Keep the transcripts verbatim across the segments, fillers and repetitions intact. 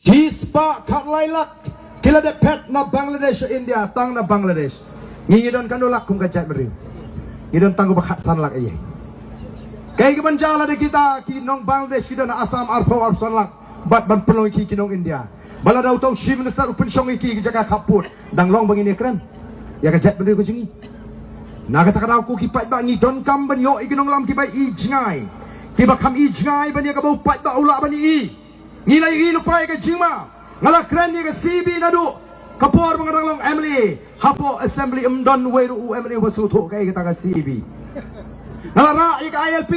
Shispah khatlai lak ki la dep phet na Bangladesh sha India, tang na Bangladesh. Ngi ngi don katno lak kum ka jaitbynriew? Ngi don tang kumba khatsan lak ïa. Kaei kaban jia lada kita ki nong Bangladesh ki don ha Assam arphew arphew san lak bad ban pynlong ïa ki ki nong India? Ba lada uto u Chief Minister u pynshong ïa ki ki jaka khappud, dang long ba ngin ïakren ïa ka jaitbynriew ka jong ngi? Na kata ka daw ko ki paidbah, ngi donkam ban ïoh ïa ki nongïalam kiba i jngai, kiba kham i jngai ban ïa kaba u paidbah u lah ban i. Ngi la ïohi lypa ïa ka jingma. Nga la kren ïa ka C A B naduh ka por ba nga dang long M L A. Hapoh assembly ym don uwei ruh u M L A uba sngewthuh kaei kata ka C A B. Nga la rah ïa ka I L P,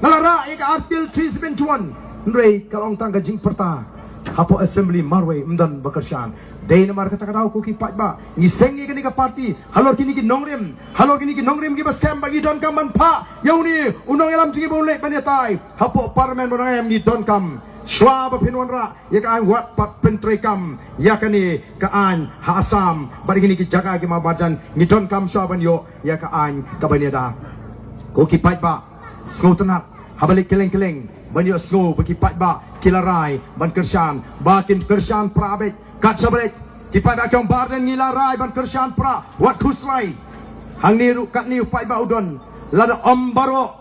nga la rah ïa ka Article three seventy-one, hynrei ka long tang ka jingpyrta hapoh assembly, marwei ym don ba kyrshan. Dei namar kata ka daw ko ki paidbah, ngi seng ïa kane ka party halor kine ki nongrim, halor kine ki nongrim kiba skhem, ba ngi donkam ban phah ïa une u nongïalam jong ngi ba un leit ban ïatai hapoh parliament ba dang em. Ngi donkam, shuwa ba phin wanrah ïa ka aiñ, wat pat pyntreikam ïa kane ka aiñ ha Assam bad ïa kine ki jaka ki marjan. Ngi donkam shuwa ban ïoh ïa ka aiñ kaban ïada. Ko ki paidbah, sngewtynnat, haba leit kylleng kylleng ban ïohsngew ba ki paidbah ki la rai ban kyrshan, ba kin kyrshan pra beit. Kat shaba leit ki paidbah ki ong, Bah Ardent, ngi la rai ban kyrshan pra, wat khuslai. Hangne ruh katne u paidbah u don, lada ym baroh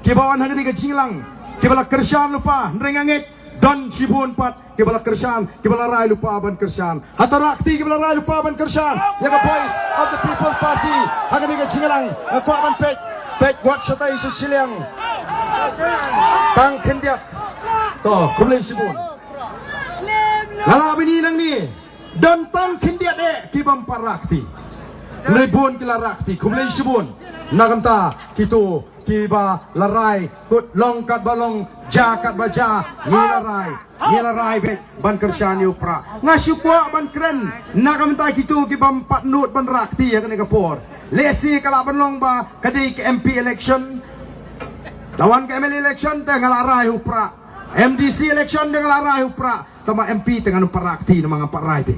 kiba wan ha kane ka jingïalang kiba la kyrshan lypa, hynrei nga ngeit don shibun pat kiba la kyrshan, kiba la rai lypa ban kyrshan. Hato rah kti kiba la rai lypa ban kyrshan ïa ka Voice of the People Party ha kane ka jingïalang? Nga kwah ban peit, peit wat shatai sha shiliang. Tang khyndiat. To, khublei shibun. Nga la bini nangne, don tang khyndiat eh kibym pat rah kti. Hynrei bun ki la rah kti, khublei shibun. Na ka bynta kito kiba la rai, kut long katba long, jia katba jia, ngi la rai, ngi la rai beit ban kyrshan ïa u pra. Nga shu kwah ban kren na ka bynta kito kibym pat nud ban rah kti ha kane ka por. Lehse ka lah ban long ba ka dei ka M P election, la wan ka M L A election te nga la rai u pra, M D C election te nga la rai u pra. Tangba M P te ngan ym pat rah kti namar ngam pat rai te.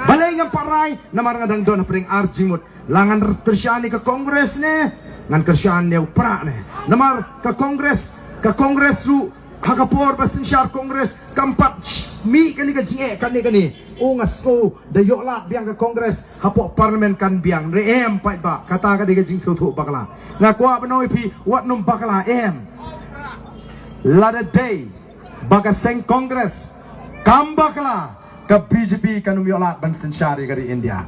Balei ngam pat rai? Namar nga dang don hapdeng ar jingmut. La ngan kyrshan ïa ka Congress ne ngan kyrshan ïa u pra ne? Namar ka Congress, ka Congress ruh ha ka por ba synshar Congress kam pat mih kane ka jingeh kane kane. O, nga sngew da ïoh lad biang ka Congress hapoh parliament kan biang. Hynrei em paidbah, kata ka dei ka jingsngewthuh bakla. Nga kwah ban ong ïa phi, wat nym bakla em. Lada dei ba ka seng Congress kam bakla, ka B J P kan ym ïoh lad ban synshar ïa ka ri India.